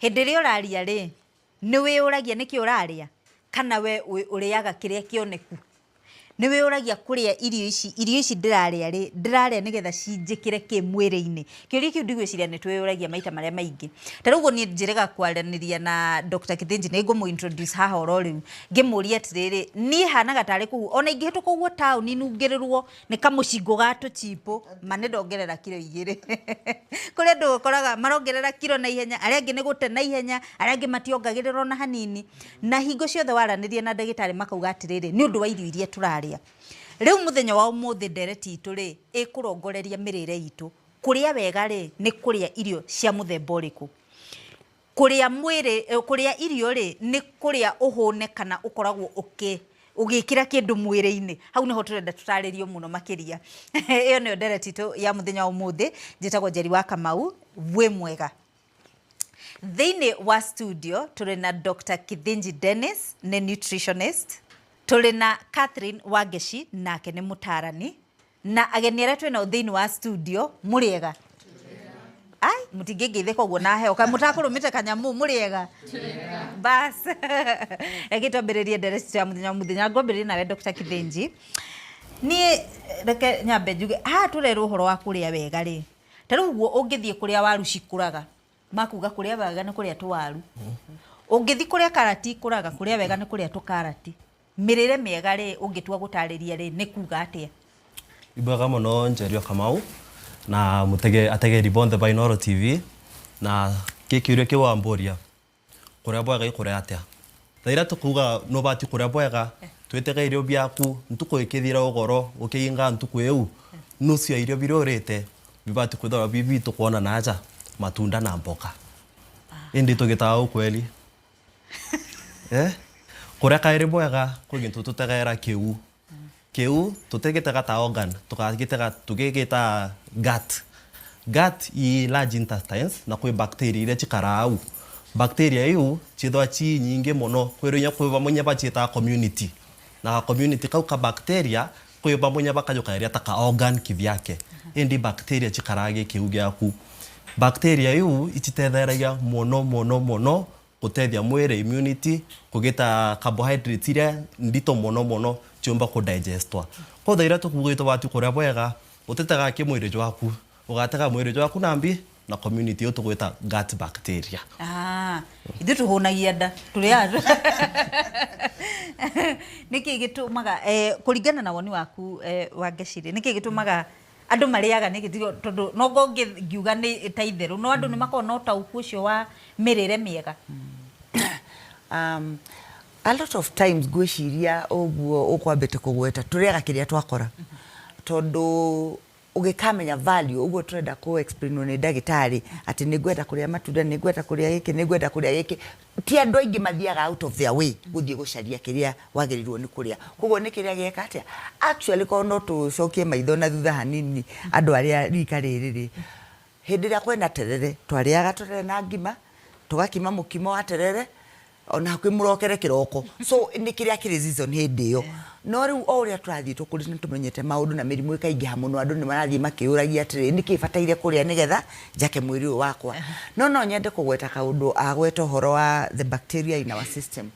Hĩndĩ ĩrĩa ũraria rĩ, nĩ wĩyũragia nĩkĩ ũrarĩa kana we ũrĩaga kĩrĩa kĩoneku? Nĩ wĩyũragia kũrĩa irio ici, irio ici ndĩrarĩa rĩ, ndĩrarĩa nĩgetha cinjĩkĩre kĩ mwĩrĩ-inĩ? Kĩũria kĩu ndigwĩciria nĩ twĩyũragia maita marĩa maingĩ. Ta rĩu ũguo niĩ njĩrĩga kwaranĩria na Doctor Kĩthĩnji, nĩ ngũmũ introduce haha oro rĩu, ngĩmũrie atĩrĩrĩ, niĩ hanaga tarĩ kũu, ona ingĩhĩtũka ũguo taũni nungĩrĩrwo nĩ kamũcingũ ga tũchimbo, ma nĩ ndongerera kiro 2. Kũrĩ andũ ũkoraga marongerera kiro na ihenya, arĩa angĩ nĩ gũte na ihenya, arĩa angĩ mationgagĩrĩra ona hanini. Na hingo ciothe waranĩria na ndagĩtarĩ makauga atĩrĩrĩ, nĩ ũndũ wa irio iria tũrarĩa. Rĩu mũthenya wa ũmũthĩ ndereti itũ rĩ, ĩkũrongoreria mĩrĩre itũ. Kũrĩa wega rĩ, nĩ kũrĩa irio cia mũthemba ũrĩkũ? Kũrĩa mwĩrĩ, kũrĩa irio rĩ, nĩ kũrĩa ũhũne kana ũkoragwo ũkĩ ũgĩkĩra kĩndũ mwĩrĩ-inĩ? Hau nĩho tũrenda tũtarĩrio mũno makĩria. Ĩyo nĩyo ndereti itũ ya mũthenya wa ũmũthĩ. Njĩtagwo Njeri wa Kamau, wĩ mwega. Thĩinĩ wa studio tũrĩ na Dr. Kithinji Dennis, nĩ nutritionist. Tũrĩ na Catherine Wangeci, nake nĩ mũtaarani. Na ageni arĩa twĩ nao thĩinĩ wa studio, mũrĩ ega? Ai, mũtingĩngeithĩka ũguo na heo. Kaĩ mũtakũrũmĩte kanyamũ, mũrĩ ega? Bas. Reke twambĩrĩrie ndereti ya mũthenya wa mũthenya. Ngwambĩrĩria nawe Dr. Kithinji. Niĩ reke nyambe njuge, haha tũrerwo ũhoro wa kũrĩa wega rĩ, ta rĩu ũguo ũngĩthiĩ kũrĩa waru cikũraga, makuga kũrĩa wega nĩ kũrĩa tũwaru. Ũngĩthiĩ kũrĩa karati ikũraga, kũrĩa wega nĩ kũrĩa tũkarati. Mĩrĩre mĩega rĩ, ũngĩtua gũtarĩria rĩ, nĩ kuga atĩa? Ibwega mũno Njeri o Kamau na mũtege ategeri bonthe ba Inooro TV na kĩ kĩũria kĩu wambũria kũrĩa bwega ikũrĩa atĩa thaa iria tũkuga nũbati kũrĩa bwega twĩtege irio biaku ntuku ĩkĩthira ũgoro ũkĩinga ntuku ĩu nusu ya irio biria ũrĩte bibati kwithirwa bi bitu kuona naja matunda na mboka ĩndĩ tũgĩtaga ukweli eh kũrĩa kaĩrĩ bwega kwĩ gĩntũ tũtegera kĩu kĩu tũtigĩtega ta organ tũkagĩtega tũgĩgĩta gut. Gut i large intestines na kwĩ bacteria iria chikaraa au. Bacteria iu chithwa chi nyingĩ mũno kwĩ inya kwĩ vamwe inya bachiĩtaga community na ga community kau ka bacteria kwĩ vamwe inya bakajũkaĩria ta ka organ kivyake ĩndĩ bacteria chikaraa gĩ kĩu gĩaku. Bacteria iu ichitetheragia mũno mũno mũno gũtethia mwĩrĩ immunity kũgĩta carbohydrates iria ndito mũno mũno ciũmba kũ digestwa. Koguo thaa iria tũkugĩte watua kũrĩa bwega ũtĩtega kĩ mwĩrĩ jwaku ũgatega mwĩrĩ jwaku na mbi na community ĩyo tũgwĩta gut bacteria. Ah, ithuĩ tũhũnagia nda tũrĩaga nĩkĩ gĩtũmaga eh, kũringana na woni waku eh, Wangeci rĩ, nĩkĩ gĩtũmaga andũ marĩaga nĩkĩ tiga tondũ nongo ngiuga nĩ ta itherũ no andũ nĩ makoragwo na ũtaũku ũcio wa mĩrĩre mĩega? A lot of times ngwĩciria ũguo ũkwambĩte kũgweta tũrĩaga kĩrĩa twakora tondũ ũgĩkamenya value ũguo tũrenda kũ explain nĩ ndagĩtarĩ atĩ nĩ ngwenda kũrĩa matunda nĩ ngwenda kũrĩa gĩkĩ nĩ ngwenda kũrĩa gĩkĩ ti andũ aingĩ mathiaga out of their way gũthiĩ gũcaria kĩrĩa wagĩrĩirwo nĩ kũrĩa koguo nĩ kĩrĩa gĩeka atĩa actually korwo no tũcokie maitho na thutha hanini andũ arĩa rika rĩrĩ rĩ hĩndĩ ĩrĩa kwĩna terere twarĩaga terere na ngima tũgakima mũkimo wa terere ona hakuhĩ mũrokere kĩroko so nĩ kĩrĩa kĩrĩ season hĩndĩ ĩyo no rĩu o ũrĩa tũrathiĩ tũkũrĩte nĩ tũmenyete maũndũ na mĩrimũ ĩkaingĩha mũno andũ nĩ marathiĩ makĩũragia atĩrĩrĩ nĩkĩ bataire kũrĩa nĩgetha njake mwĩrĩ ũyũ wakwa no no nyende kũgweta kaũndũ agweta ũhoro wa the bacteria in our system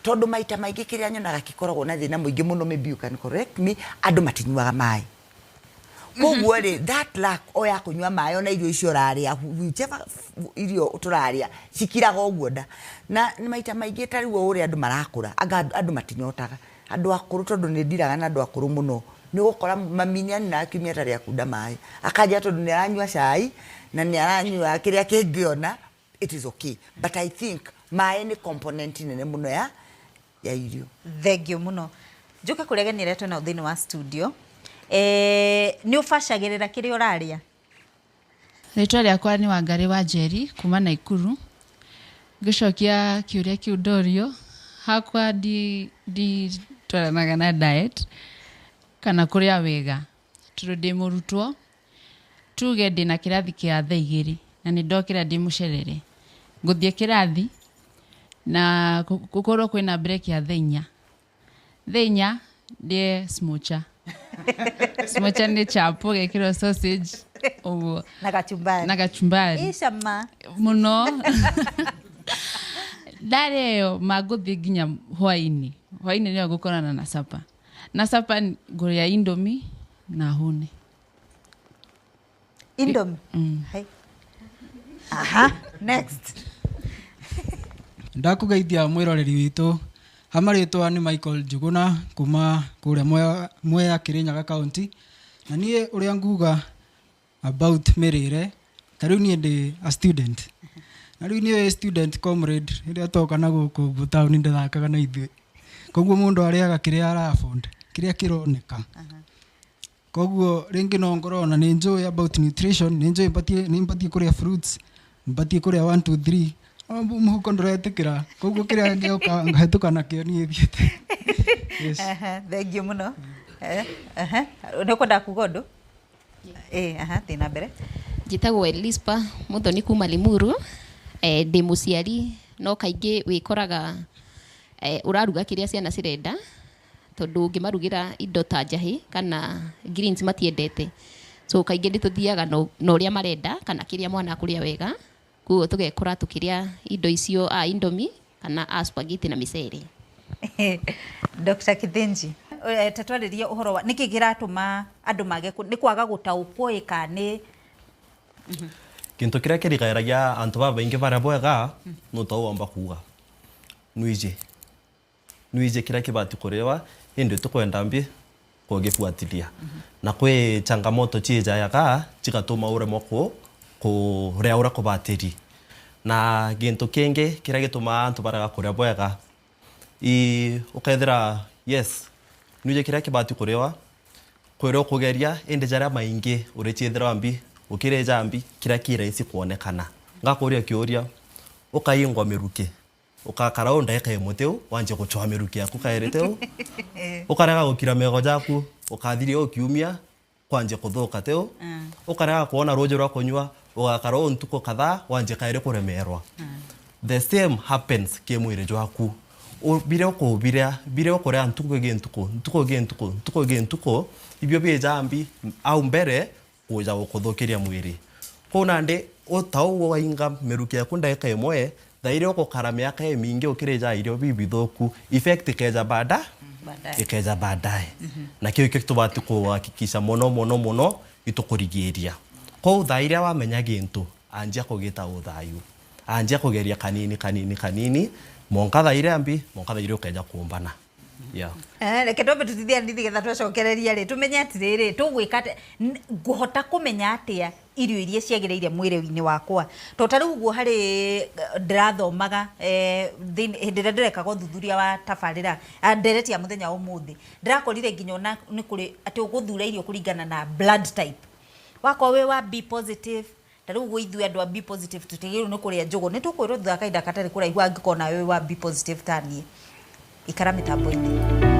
tondũ maita maingĩ kĩrĩa nyonaga gĩkoragwo na thĩna mũingĩ mũno maybe you can correct me andũ matinyuaga maĩ koguo rĩ that lack o ya kũnyua maĩ ona irio icio ũrarĩa whichever irio tũrarĩa cikiraga ũguo nda na maita maingĩ ta rĩu o ũrĩa andũ marakũra anga andũ matinyotaga andũ akũrũ tondũ nĩ ndiraga na andũ akũrũ mũno nĩ ũgũkora mami nĩ aninaga kiumia atarĩ akunda maĩ akanjia tondũ nĩ aranyua cai na nĩ aranyua kĩrĩa kĩngĩona it is okay but I think maĩ nĩ component nene mũno ya ya irio. Thengiũ mũno. Njũke kũrĩ ageni arĩa twĩnao thĩinĩ wa studio. Eh, nĩ ũbacagĩrĩra kĩrĩa ũrarĩa? Rĩtwa rĩakwa nĩ Wangarĩ wa Njeri kuma Naikuru. Ngĩcokia kĩũria kĩu ndorio, hakwa nditwaranaga na diet kana kũrĩa wega tondũ ndĩ mũrutwo, tuge ndĩna kĩrathi kĩa thaa igĩrĩ na nĩ ndokĩra ndĩ mũcerere, ngũthiĩ kĩrathi na gũkorwo kwĩna break ya thaa inya. Thaa inya ndĩe smocha. Smocha nĩ chapo gekĩrwo sausage ũguo Na kachumbari. Na kachumbari. Ĩ cama. Mũno. Ndarĩa ĩyo mangũthiĩ nginya hwainĩ. Hwainĩ nĩyo ngũkorana na supper. Na supper ngũrĩa Indomie na hũne. Indomie. Hai. Aha, next. Ndakũgeithia mwĩroreri witũ. Ha marĩtwa nĩ Michael Njuguna kuma kũrĩa Mwea Kirinyaga County. Na niĩ ũrĩa nguga about mĩrĩre, ta rĩu niĩ ndĩ a student. Na rĩu niĩ student comrade rĩrĩa toka na gũkũ ũguo taũni ndĩthakaga na ithuĩ. Koguo mũndũ arĩaga kĩrĩa ara afford, kĩrĩa kĩroneka. Koguo rĩngĩ no ngorwo ona nĩ njũĩ about nutrition, nĩ njũĩ nĩ batiĩ kũrĩa fruits, batiĩ kũrĩa 1 2 3. No mũhuko ndũretĩkĩra. Koguo kĩrĩa ngĩũka ngahĩtũka nakĩo niĩ thiĩte. Yes. Aha, thank you mũno. Aha. Nĩ ũkwenda kuga ũndũ? Aha, thiĩ na mbere. Njĩtagwo Elispa Muthoni kuma Limuru. Ndĩ mũciari no kaingĩ wĩkoraga ũraruga kĩrĩa ciana cirenda tondũ ũngĩmarugĩra indo ta njahĩ kana greens matiendete. So kaingĩ nĩ tũthiaga na ũrĩa marenda kana kĩrĩa mwana akũrĩa wega. Koguo tũgekora tũkĩrĩa indo icio a Indomie kana a spaghetti na mĩcere. Dr. Kithinji, ta twarĩrie ũhoro wa nĩkĩ kĩratũma andũ mage nĩ kwaga gũtaũkwo ĩ kana nĩ Kintu kĩrĩa kĩrigaĩragia antu babaingĩ baria bwega no ta wamba kuga nwije nwije kĩrĩa kĩbati kũrĩwa ĩndĩ tũkwenda mbi kũgĩbuatilia na kwĩ changamoto ciijayaga cigatũma ũremwo kũrĩa ũrĩa kũbatĩri na gĩntũ kĩngĩ kĩrĩa gĩtũmaga antu barega kũrĩa bwega i ũkethira yes nwije kĩrĩa kĩbati kũrĩwa kwĩrĩa ũkũgeria ĩndĩ jaria maingĩ ũrĩchiethera mbi ũkĩrĩja mbi kĩrĩa kĩ rahisi kuonekana ngakũria kĩũria ũkaingwa mĩrukĩ ũkakara ũũ ndagĩka ĩmwe tĩu wanjie gũchwa mĩrukĩ yaku kaĩrĩ tĩu ũkarega gũkira mego jaku ũkathiria ũkiumia kwanjia kũthũka tĩu ũkarega kuona rũnji rwa kũnyua ũgakara ũũ ntukũ kadhaa wanjie kaĩrĩ kũremerwa. The same happens kĩ mwĩrĩ jwaku bire ũkũbiria bire ũkũrĩa ntukũ ĩngĩ ntukũ ntukũ ĩngĩ ntukũ ntukũ ĩngĩ ntukũ ibio bĩja mbi au mbere kuja gũkũthũkĩria mwĩrĩ kũu nandĩ ta ũguo wainga mĩrukĩ yaku ndagĩka ĩmwe thaa iria ũgũkara mĩaka ĩmingĩ ũkĩrĩja irio bibithũku effect ikeja baada ikeja baadaye na kĩu kĩo tũbati kũhakikisha mũno mũno mũno itũkũrigĩria kũu thaa iria wamenya gĩntũ anjia kũgĩta ũthayu anjia kũgeria kanini kanini kanini monka thaa iria mbi monka thaa iria ũkeja kũmbana. Yeah. Reke twambe tũtithie nithi getha twacokereria rĩ tũmenye atĩrĩrĩ tũgwĩka atĩa ngũhota kũmenya atĩa irio iria ciagĩrĩire mwĩrĩ-inĩ wakwa to ta rĩu ũguo harĩ ndĩrathomaga hĩndĩ ĩrĩa ndĩrekaga ũthuthuria wa tabarĩra ndereti ya mũthenya wa ũmũthĩ ndĩrakorire nginya ona nĩ kũrĩ atĩ ũgũthura irio kũringana na blood type wakorwo wĩ wa B positive ta rĩu ũguo ithuĩ andũ a B positive tũtigĩrĩirwo nĩ kũrĩa njũgũ nĩ tũkwĩrwo thutha wa kahinda gatarĩ kũraihu angĩkorwo nawe wĩ wa B positive ta niĩ. Ikara mĩtambo-inĩ.